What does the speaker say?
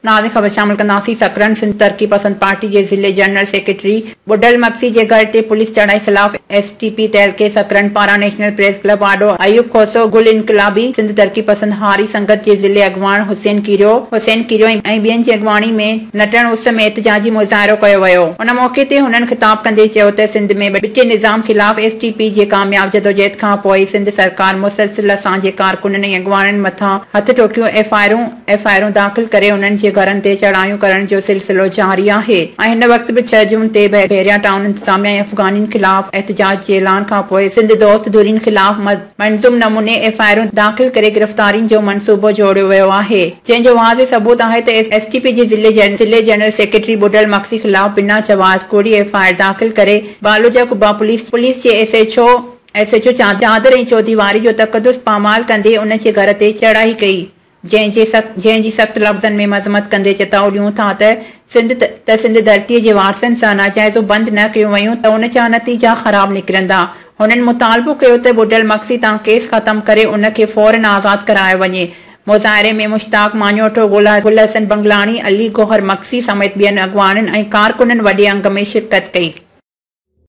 نازڪ خبر شامل ڪنداسين. سڪرنڊ، سنڌ ترقي پسند پارٽي جي ضلعي جنرل سيڪريٽري ٻڍل مگسي جي گهر تي پوليس چڙهائي خلاف ايس ٽي پي تعلقي سڪرنڊ پاران نيشنل پريس ڪلب آڏو ايوب کوسو، گل انقلابي، سنڌ ترقي پسند هاري سنگت جي ضلعي اڳواڻ حسين ڪيريو، حسين ڪيريو ۽ ٻين جي اڳواڻي ۾ نٽهڻ اس ۾ احتجاجي مظاهرو ڪيو ويو. ان موقعي تي هنن خطاب ڪندي چيو ته سنڌ ۾ ٻٽي نظام خلاف ايس ٽي پي جي ڪامياب جدوجهد کان پوء سنڌ سرڪار مسلسل اسان جي ڪارڪنن ۽ اڳواڻن مٿان هٿ ٺوڪيون ايف آئرون ايف I آرون داخل ڪري انهن جي گهرن تي چڙهايون ڪرڻ جو سلسلو جاري آهي ۽ هن وقت به ڇهه جون تي بحريا ٽائون انتظاميا ۽ افغانين خلاف احتجاج جي اعلان کانپوء سنڌ دوست ڌرين خلاف منظوم نموني ايف I آرون داخل ڪري گرفتارين جو منصوبو جوڙيو ويو آهي جنهن جو واضح ثبوت آهي ته ايس ٽي پي جي ضلعي جنرل سيڪريٽري ٻڍل مگسي خلاف بنا جواز ڪوڙي ايف I R داخل ڪري بالوجا قبا پوليس پوليس جي S H O S H O چادر ۽ چوديواري جو تقدس پامال ڪندي ان جي گهر تي چڙهائي ڪئي، جنهن جي جنهن جي سخت لفظن ۾ مذمت ڪندي چتاء ڏيون ٿا ته سنڌ ته سنڌ ڌرتي جي وارثن سان ناجائزون بند نه ڪيون ويون ته ان جا نتيجا خراب نڪرندا. هنن مطالبو ڪيو ته ٻڍل مگسي تان ڪيس ختم ڪري ان کي فورن آزاد ڪرايو وڃي. مظاهري ۾ مشتاق ماڃوٺو، گل حسن بنگلاڻي، علي گوهر مگسي سميت ٻين اڳواڻن ۽ ڪارڪنن وڏي انگ ۾ شرڪت ڪئي.